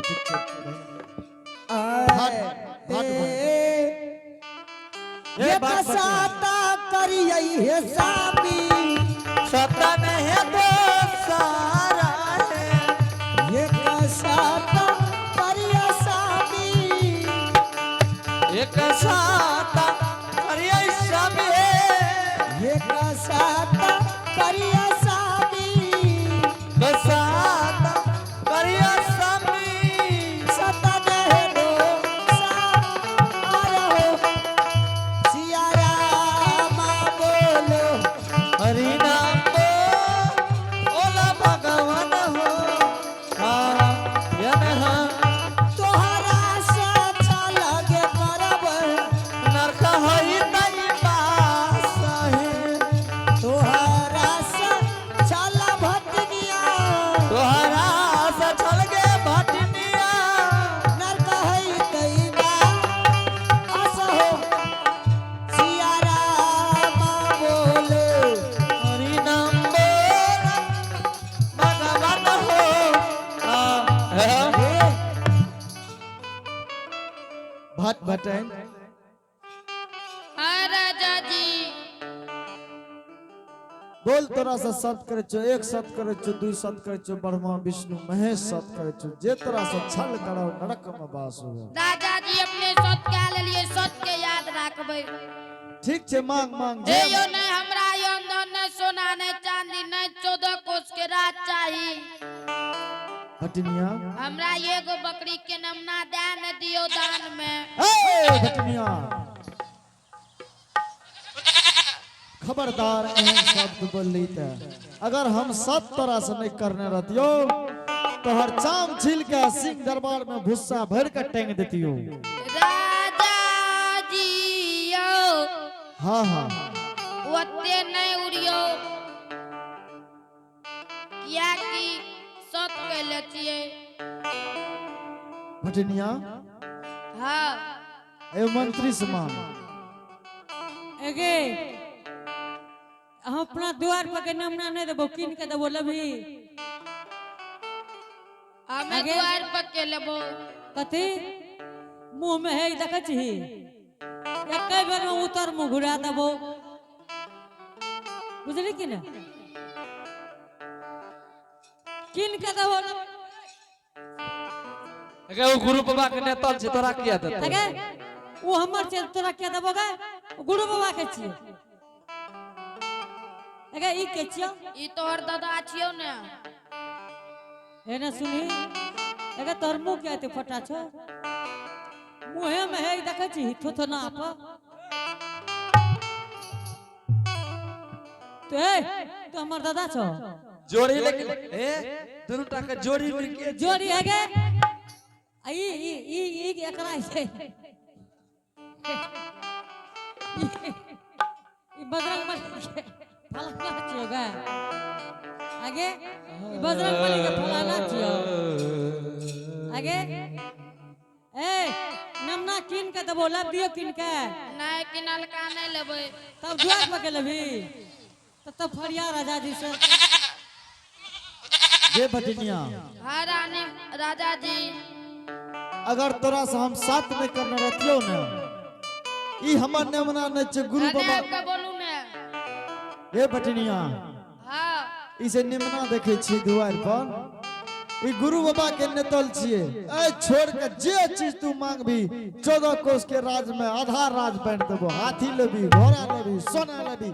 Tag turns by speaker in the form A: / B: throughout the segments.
A: ठीक छै। भाट भाट भाट। ए, भाट भाट।
B: साता करियै हे सामी।
C: सता नहीं दो सारा है।
B: एक साता करिया सामी।
C: एक साता करिए सब है।
B: एक साता करिया सामी।
C: साता करिए स्वामी।
B: सता नहे दो सारा हो, सिया रामा बोलो।
C: हरि नाम ओला भगवान हो, हाँ यन हाँ।
B: तोहरा से अच्छा लगे करब।
C: नरक होई तई पास है।
B: तोहरा से चल भटनिया।
C: तोहरा से छल गे भटनिया।
B: नरक है तैबा असहो, सिया रामा बोलो।
C: हरि नाम बोल भगवान हो, हाँ
B: हे।
A: भाट भटैन।
D: हाँ राजा जी।
A: बोल, तोरा से सत करे छो, एक सत करे छो, दुई सत करे छो, ब्रह्मा विष्णु महेश सत करे छो, जे तोरा से छल करो नरक में वास हो।
D: राजा जी, अपने सत कह लेलिए, सत के याद राखबै।
A: ठीक छै, मांग मांग।
D: हे
A: जे
D: यो, नहीं हमरा यो न नहीं सोना, नहीं चांदी, नहीं 14 कोस के राज चाही।
A: भटनिया।
D: हमरा एगो बकरी के नमूना दे न दियो दान में।
A: ए भटनिया, खबरदार एहन शब्द बोलली ते अगर हम सब तरह से नहीं करने रहतियो तो हर चाम छील के सिंह दरबार में भुस्सा भर के टेंग देतियो।
D: राजा जी यो।
A: हाँ हाँ।
D: ओते नहीं उड़ियो, कियाकि सत कहले छियै।
A: भटनिया।
D: हाँ।
A: ए मंत्री से मांग।
E: एगे, हम अपना द्वार पर के नमना नहीं देबो, कीन के देबो, लभी?
D: हमें
E: आगे?
D: द्वार पर के लेबो।
E: कथी मुंह में है देखै छी? एके बेर में उतर मुंह घुरा देबो, बुझली कि ने? कीन के देबो।
C: अगे, ओ गुरु बाबा के नेतल छै, तोरा किया देतौ?
E: अगे, ओ हमर छै, तोरा किया देबो गे? ओ गुरु बाबा के छियै। अगे, ई के छियौ?
D: ई तोहर दादा छियौ ने।
E: हे ने सुनी, अगे, तोहर मुंह किया एते फोटा छौ? मुँहे में है देखै छी थोथना पर तो। ए, तो हमर दादा छौ?
C: जोड़ी लेकिन, ए दुनू टा के जोड़ी मिल के।
E: जोड़ी है गे? आ ई ई ई ई एकरा छै, ई बजरंग बली के फलाना छियौ गे। आगे, ई बजरंग बली के फलाना छियौ। आगे ए, नमना कीन के देबो, लब दियो कीन के।
D: नहीं, किनलका नहीं लेबै।
E: तब दुआर पर के लेबही तब तब फरिया राजा जी से।
A: जे भटनिया।
D: हाँ रानी, राजा जी।
A: अगर तोरा से हम साथ नहीं करने रहतियो ने, ई हमर नेमना नहीं छै, गुरु
D: अने
A: बाबा।
D: आपके बोलू ने।
A: ए भटनिया।
D: हाँ।
A: ई जे निमना देखे छी दुआर पर, ई गुरु बाबा के नेतल छियै। ए छोड़ के जे चीज तू मांगबी, 14 कोस के राज में आधा राज बांट देबो। हाथी लेबी, घोड़ा लेबी, सोना लेबी,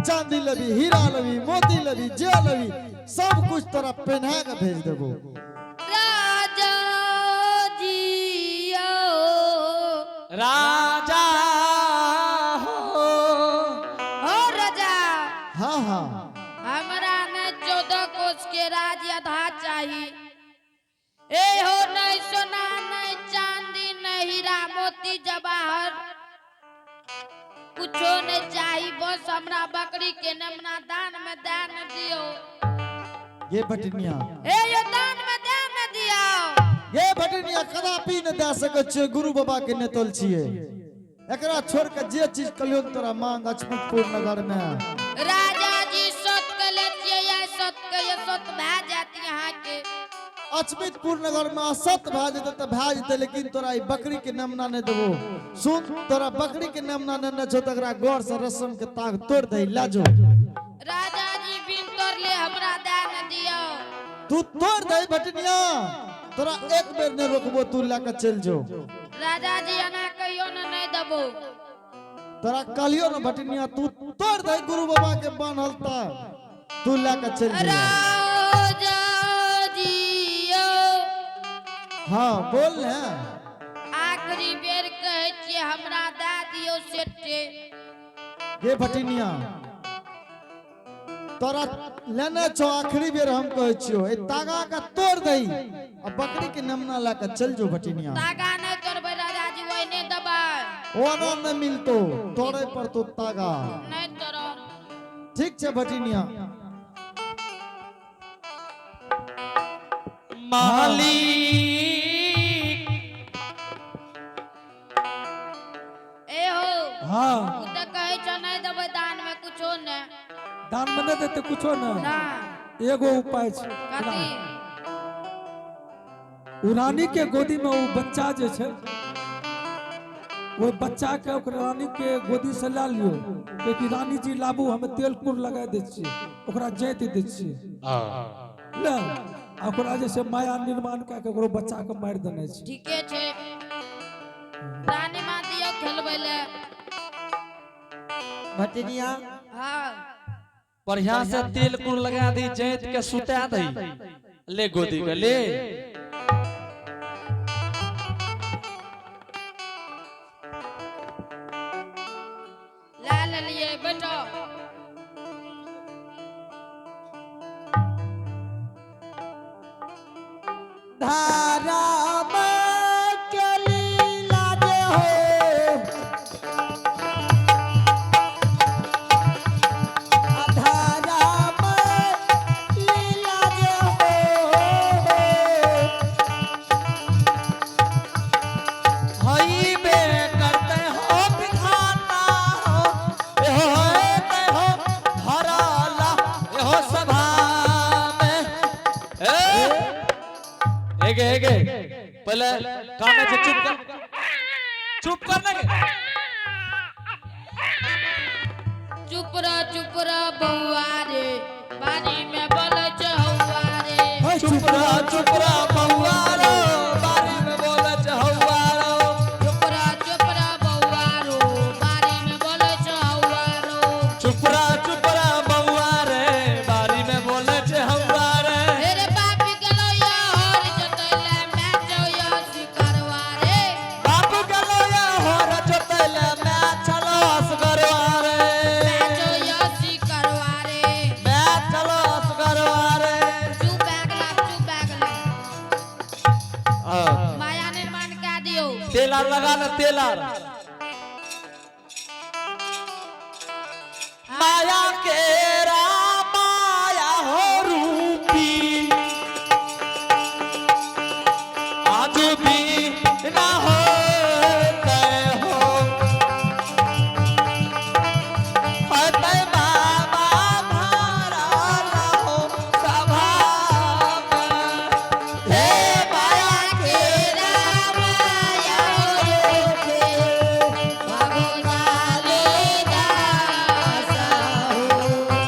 A: चांदी लेबी, हीरा लेबी, मोती लेबी, जे लेबी सब कुछ तोरा पहना के भेज देबो।
D: राजा जी यो।
C: राजा हो।
D: हो राजा।
A: हाँ हाँ।
D: हमरा ने 14 कोस के राज आधा चाही। ए हो, नहीं सोना, नहीं चांदी, नहीं हीरा मोती जवाहर, कुछो नहीं चाही। बस हमरा बकरी के नमना दान में दान दियो।
A: ये भटनिया।
D: ए यो, दान में दान दियो।
A: ये भटनिया, कदापि न दे सकै छियै। गुरु बाबा के नेतल छियै। एकरा छोड़ के जे चीज कलियो तोरा मांग अचमुखपुर नगर में।
D: राजा जी, सत के ले छियै, या सत के ये सत भए जात यहाँ के।
A: अचमितपुर नगर में असत भए जेतै तऽ भए जेतै, लेकिन तोरा ई बकरी के नमना नहि देबो। सुन, तोरा बकरी के नमना नेने छौ, तकरा गौर से रस्म के ताग तोड़ दही, ला जो।
D: राजा जी बिन तोड़ले हमरा दए न दियौ।
A: तू तोड़ दही भटनिया, तोरा एक बेर नहीं रोकबो, तू लए के चल जो।
D: राजा जी एना कहियो न नहीं देबो।
A: तोरा कहलियो न भटनिया, तू तोड़ दही गुरु बाबा के बान्हल ताग, तू लए के चल जो।
D: राजा जी
A: हाँ बोल ने।
D: आखिरी बेर कहै छियै, हमरा दए दियौ सेटे।
A: गे भटिनिया, तोरा लेने छौ, आखिरी बेर हम कहै छियौ, ए तागा के तोड़ दही आ बकरी के नमना लए के चल जो भटिनिया।
D: तागा नहीं तोड़बै राजा जी, ओहिने देबै।
A: ओना नहीं मिलतो, तोड़े पर तो तागा।
D: नहीं तोड़ब।
A: ठीक छै भटिनिया।
C: मालिक।
D: ए हो।
F: हाँ।
D: उ तऽ कहै छौ नहीं देबै दान में कुछो ने।
F: दान में नहीं देते कुछो ना?
D: ना।
F: एगो उपाय छै।
D: कथी?
F: उ रानी के गोदी में उ बच्चा जे छै, ओहि बच्चा के ओकर रानी के गोदी से ला लियो, कियाकि रानी जी लाबू, हम तेल कुर लगा दै छियै, ओकरा जैत दै छियै ले, आ ओकरा जे छै माया निर्माण कए के ओकरो बच्चा के मारि देने छै।
D: ठीके छै, रानी माँ दियौ खेलबै ले।
B: भटनिया।
D: हाँ।
C: बढ़िया से तेल कुर लगा दी, जैत के सुता दी, ले गोदी के ले।
D: ला लेलियै, बैठो।
B: धारा में के लीला जे हो, धारा में लीला जे हो।
C: हई बे करते हो विधाता हो, एहो होते हो हराला एहो सभा में। ए एगे एगे, पहले काने से चुप कर, चुप कर ना के।
D: चुप रह, चुप रह बौआ रे, बारी में बोलै छै हौआ रे।
C: चुप रह, चुप रह बौआ रो, बारी में बोले छै हौआ रो।
D: चुप रह, चुप रह बौआ रो, बारी में बोलै छै हौआ रो।
C: चुप रह, चुप रह बौआ रे, बारी में बोले छै हौआ रे।
D: हे रे बाप गेलो या हर जोतैले मैं जो या शिकारवा रे।
C: बाप गलो या होर जोतैले मैं चलो असगरवा रे।
D: मैं जो या शिकारवा रे।
C: मैं चलो असगरवा रे।
D: चुप भए गेला, चुप भए गेला।
C: हाँ।
D: माया निर्माण कए दियौ।
C: तेल आर लगा ना, तेल आर। माया के माया हो रूपी आज भी ना होते हो, होते बाबा भारा हो सभा में। हे माया के
D: माया रूपी भगवान दास हो।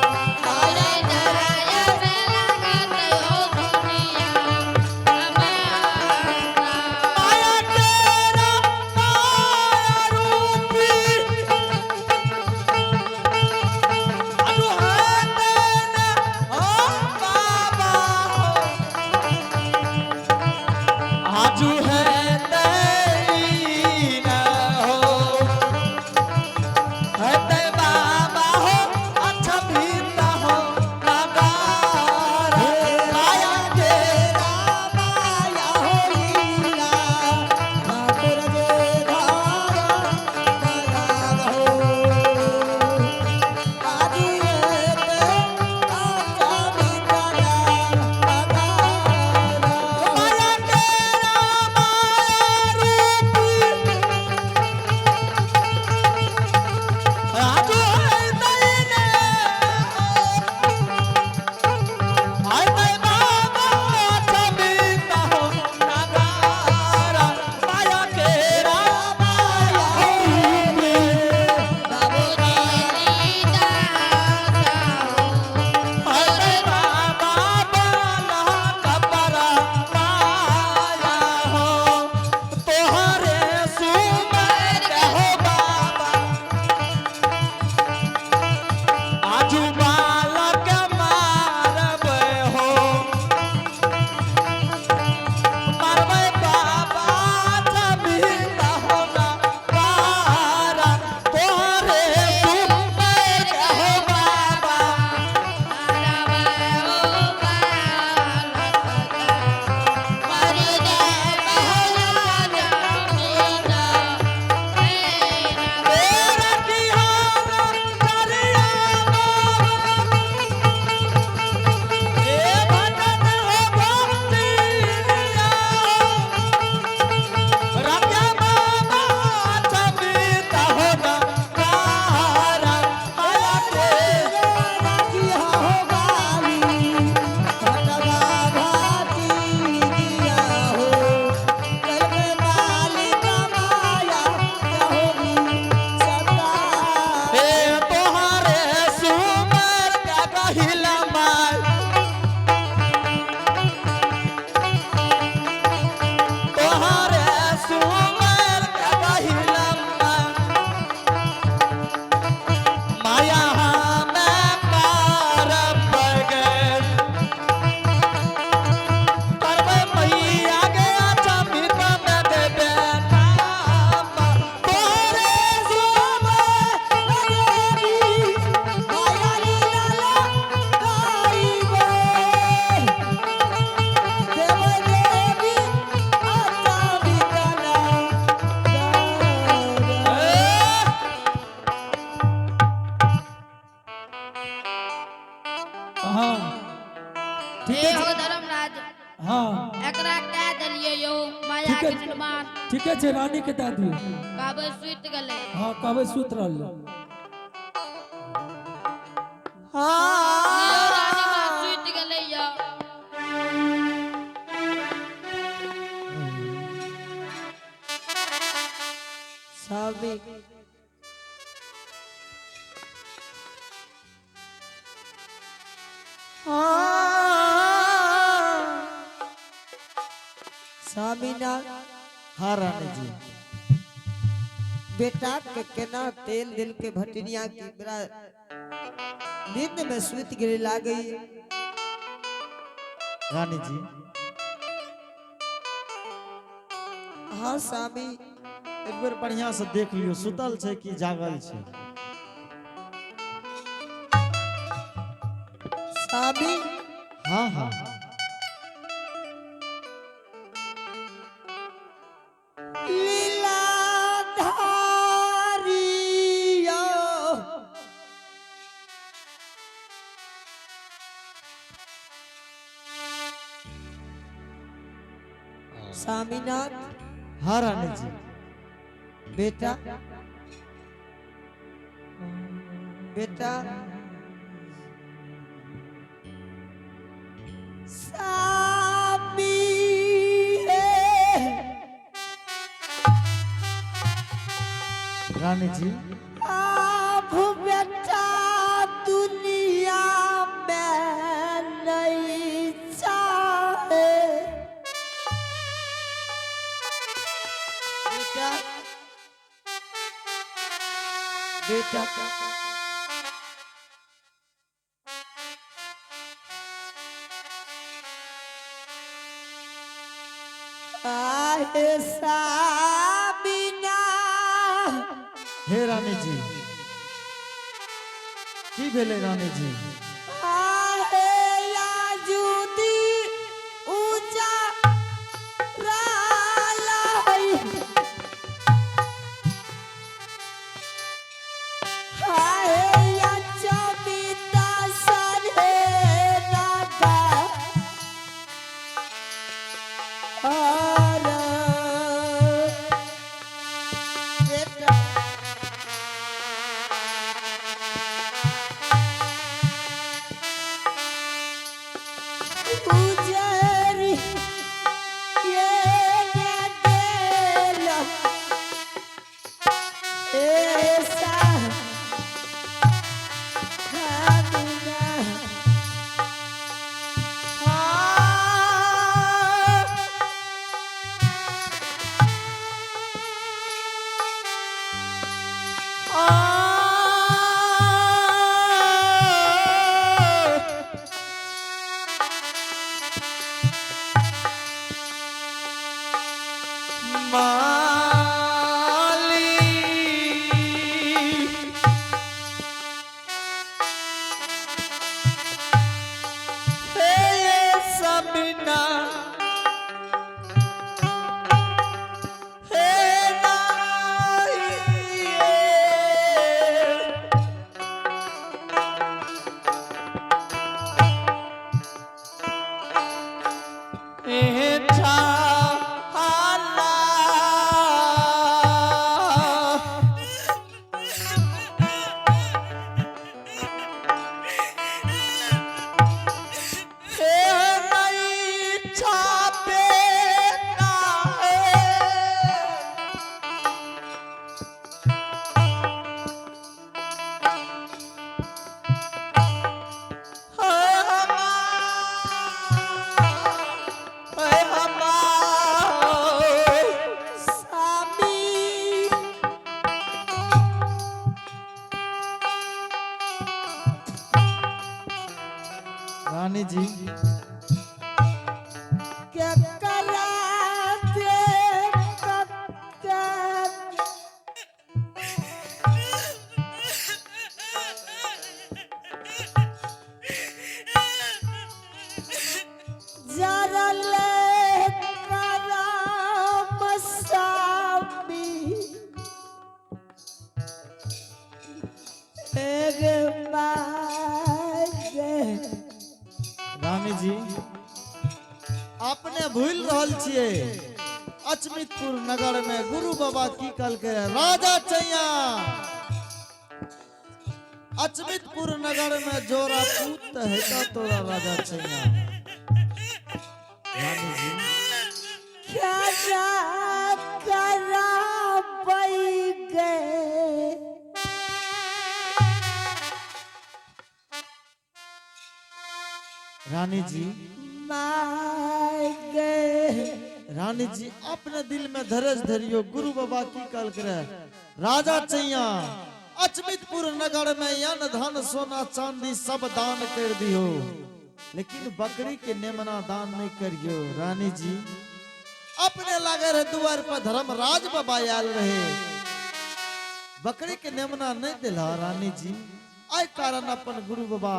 D: एकरा कह देलियै यौ माया
F: ठीक
D: के
F: है।
D: निर्माण।
F: ठीके छै, रानी के दए दियौ।
D: कहबै सुति गेलै।
F: हाँ, कहबै सुति रहलै।
D: लियौ रानी माँ, सुति गेलै यौ।
B: स्वामी, स्वामीनाथ।
A: हाँ रानी जी।
B: बेटा के केना तेल दिल के भटनिया की बड़ा नींद में सुत गिरे लागई।
A: रानी जी।
B: हाँ स्वामी।
A: एक बेर बढ़िया से देख लियो, सुतल छै कि जागल छै।
B: स्वामी।
A: हाँ हाँ।
B: लीलाधारियो, स्वामीनाथ।
A: हाँ रानी जी।
B: बेटा, बेटा स्वामी हे।
A: रानी जी।
B: अब बेटा दुनिया में नहीं चाहे। बेटा, बेटा, आहे साबिना।
A: हे रानी जी, की भेलै रानी जी?
B: आहे याजुदी ऊंचा रालाई, आहे या चमिता सरे नादा आरा। बेटा, उजरी ये गेल ऐसा खाना। हाँ।
C: माली, हे सबना, हे नाई। ए छाला।
A: अपने भूल रहल छियै। अचमितपुर नगर में गुरु बाबा की कहलकै राजा चैया, अचमितपुर नगर में जोरा पूत हेता तोरा राजा चैया। रानी जी
B: क्या कराबै गए?
A: रानी जी,
B: माय गए।
A: रानी जी अपने दिल में धरज धरियो। गुरु बाबा की कहलकै रहे राजा चैया, अचमितपुर नगर में अन्न धन सोना चांदी सब दान कर दियो, लेकिन बकरी के नेमना दान नहीं करियो। रानी जी, अपने लागे रहे दुआर पर धर्मराज बाबा आयल रहे, बकरी के नेमना नहीं दिला रानी जी। आइ कारण अपन गुरु बाबा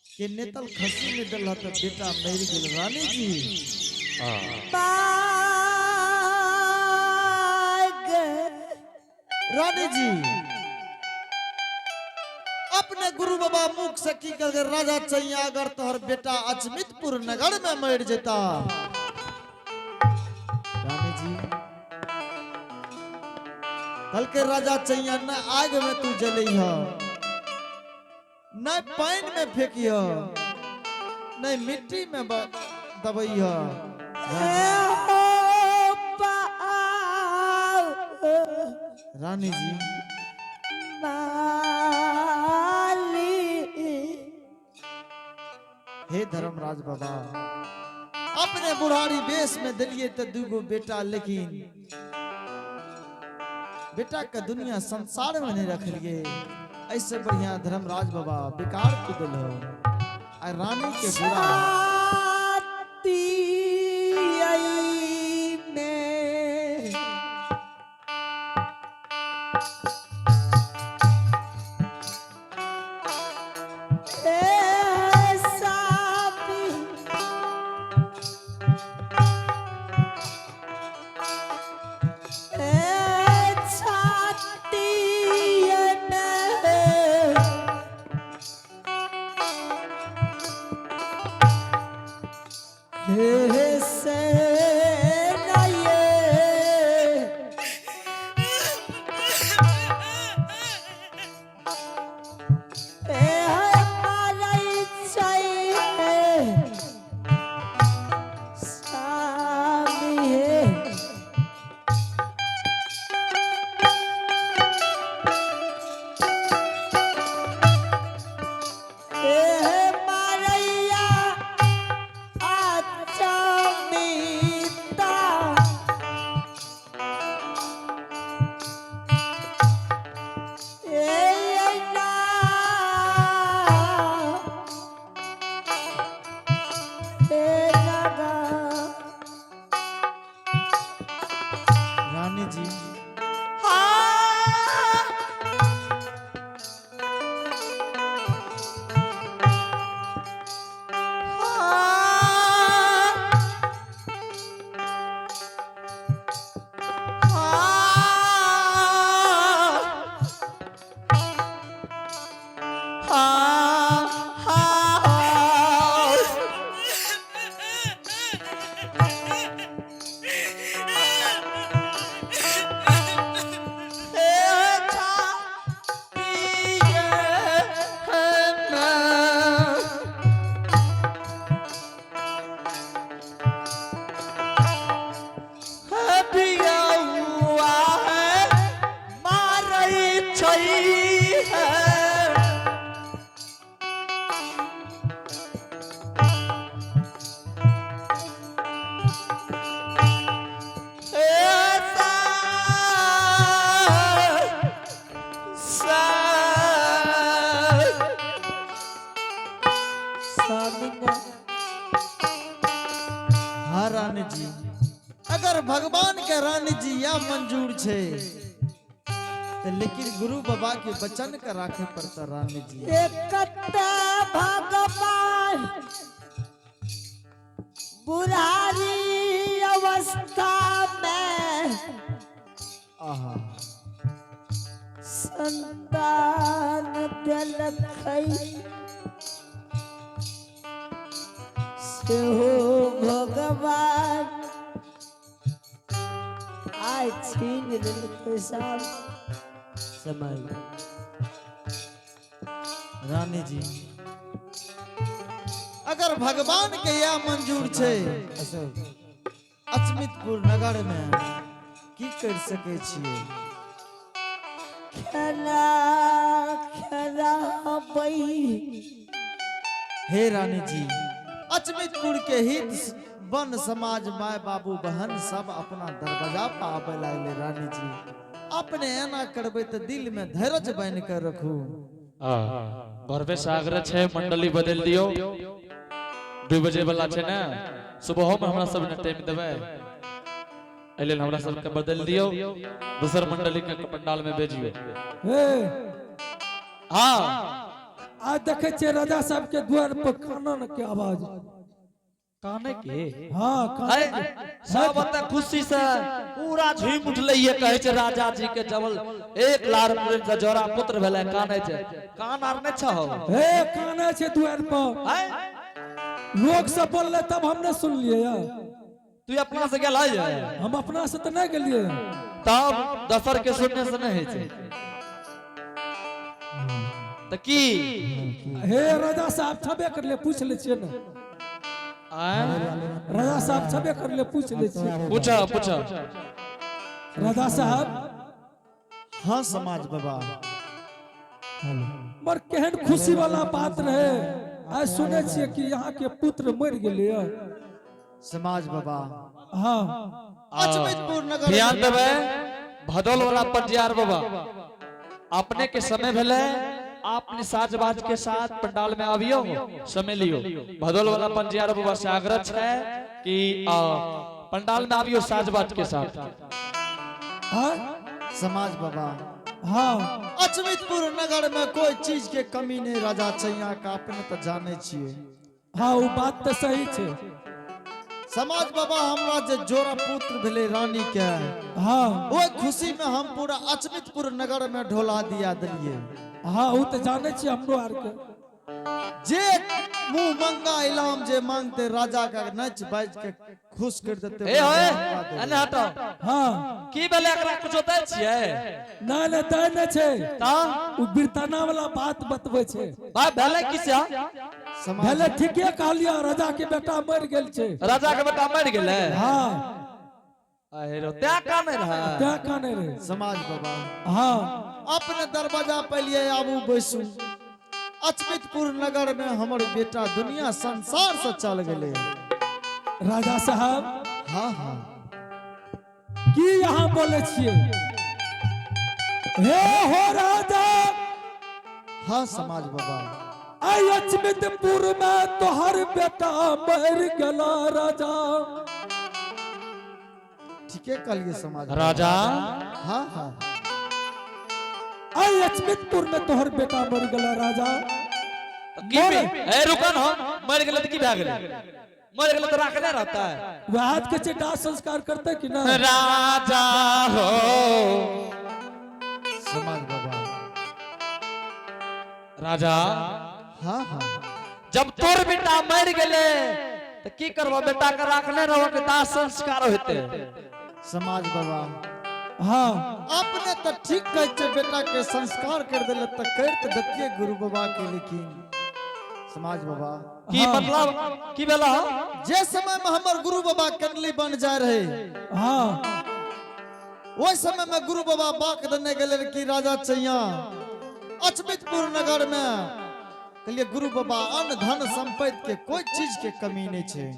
A: के नेतल खसी में दिला तो बेटा मर गेल। रानी जी,
B: माय गए।
A: रानी जी, अपने गुरु बाबा मुख से की कहलकै राजा चैया, अगर तोहर बेटा अचमितपुर नगर में मर जेता। रानी जी, कहलकै राजा चैया, न आग में तू जलैह, न पानि में फेंकिह, न मिट्टी में दबैह।
B: ए हो पाओ।
A: रानी जी,
B: माली।
A: हे धर्मराज बाबा, अपने बुढ़ारी बेस में दिलिए तो दूगो बेटा, लेकिन बेटा के दुनिया संसार में नहीं रखलिए। ऐसे बढ़िया धर्मराज बाबा बेकार के दिल हो आ रानी के बुरा
B: छाती में ए सापी ए छाती में हे से नये। ए मारै छै सामी हे। ए मारैया आचमिता ए ना ए लगा।
A: रानी जी,
B: हाँ।
A: हाँ रानी जी, अगर भगवान के रानी जी या मंजूर छे तो लेकिन गुरु बाबा के वचन का राखे पड़ता रानी जी।
B: एकता भगवान बुढ़ारी अवस्था में
A: आहा।
B: संतान देलखै से। हो भगवान आय छीन लेलकै सब समय।
A: रानी जी, अगर भगवान के यह मंजूर छै,
B: अशोक
A: अचमितपुर नगर में की कर सके छियै?
B: खेला खेला बई।
A: हे रानी जी, अचमितपुर के हित वन समाज, माय बाबू बहन सब अपना दरवाजा पर आबे लागले। रानी जी, अपने एना करबै तऽ दिल में धैर्य बन के रखू।
C: घरबे से आग्रह छै, मंडली बदल दियौ। 2 बजे वाला छै ने, सुबहो में हमरा सब ने टाइम देबै, एहि लेल हमरा सबके बदल दियौ, दोसर मंडली के पंडाल में भेजियो।
F: हे।
C: हाँ।
F: आज देखे छियै राजा साहब के द्वार पर कानन के आवाज।
C: काने के?
F: हाँ,
C: अरे
F: कानन के।
C: सब ओतऽ खुशी से पूरा झूम उठलै। ये कहै छै राजा जी के जबल एक लार पुरन से जोड़ा पुत्र भेलै, कानै छै। कान आर नहि छहो?
F: हे, काने छै द्वार पर।
C: आय?
F: लोग सब बोलले तब हम नहीं सुनलिए यार।
C: तू अपना से गेल है?
F: हम अपना से तो नहीं गेलिए।
C: तब दोसर के सुनने से नहीं होइ छै तऽ की?
F: हे, राजा साहब छबे करले, पूछ ले छियै ने।
C: आय?
F: राजा साहब छबे करले, पूछ ले छियै।
C: पूछ पूछ।
F: राजा साहब।
A: हाँ समाज बाबा।
F: मर केहन खुशी वाला बात रहे, आज सुने छियै कि यहाँ के पुत्र मर गेले।
A: समाज बाबा,
F: हाँ।
A: अचमितपुर नगर
C: ध्यान देबै, भदौल वाला पंजियार बाबा, अपने के समय भेलै, अपने साज बाज के साथ पंडाल में आबियो, समय लियो। भदौल वाला पंजियार बाबा से आग्रह छै कि पंडाल में आबियो साज बाज के साथ।
F: हाँ।
A: समाज बाबा,
F: हाँ।
A: अचमितपुर नगर में कोई चीज के कमी नहीं राजा छैया का, अपने तो जाने छियै।
F: हाँ, वो बात तो सही छै।
A: समाज बाबा, हमरा जे जोड़ा पुत्र भेलै रानी के, ओहि खुशी में हम पूरा अचमितपुर नगर में ढोला दिया देलियै।
F: हाँ, वो तो जाने छियै हमरो आर के।
A: जे मुंह मंगा इलाम जे मांगते, राजा के नच बाज के खुश कर देते।
C: ए होए, एने हटो।
F: हाँ।
C: की भेलै एकरा, कुछो दै छियै?
F: नहीं नहीं, दै नहीं छै।
C: तऽ?
F: वो बिरताना वाला बात बतबै छै।
C: भाई, भेलै की से?
A: समाज
F: भेलै ठीके कहलियै, राजा के बेटा मर गेल छै।
C: राजा के बेटा मरि गेलै?
F: हाँ।
C: अरे तैं कानै रहै?
F: तैं काने रहे।
A: समाज बाबा,
F: हाँ।
A: अपने दरवाजा पे लिए आबू, बैसू। अचमितपुर नगर में हमर बेटा दुनिया संसार से चल गेलै।
F: राजा साहब।
A: हाँ हाँ।
F: की यहाँ बोले छियै हे हो राजा?
A: हाँ समाज बाबा।
F: आई अचमितपुर में तोहर बेटा मर गेला राजा।
A: ठीके कहलिए समाज बाबा।
C: राजा।
A: हाँ हाँ।
F: आई अचमितपुर में तोहर बेटा मर गेला राजा।
C: की ए रुकन, हो मर गेलै तऽ की भए गेलै? मर गेलै तऽ राखने रहता है?
F: वह के छै, दाह संस्कार करते कि ना?
C: राजा हो।
A: समाज बाबा।
C: राजा।
A: हाँ हाँ।
C: जब तोर बेटा मर गेलै तऽ की करबो? बेटा के राखने रहो के दाह संस्कार होते?
A: समाज बाबा,
F: हाँ।
A: अपने तो ठीक कहै छै, बेटा के संस्कार कर देले तऽ कर तऽ देतियै गुरु बाबा के, लेकिन समाज बाबा,
C: की?
F: हाँ।
C: मतलब की भेला?
A: जे समय में हमर गुरु बाबा कंडली बन जाय रहे, ओहि समय में गुरु बाबा बाक देने गेले कि राजा चैया, अचमितपुर नगर में कहलिए गुरु बाबा, अन्न धन संपत्ति के कोई चीज के कमी नहीं छै।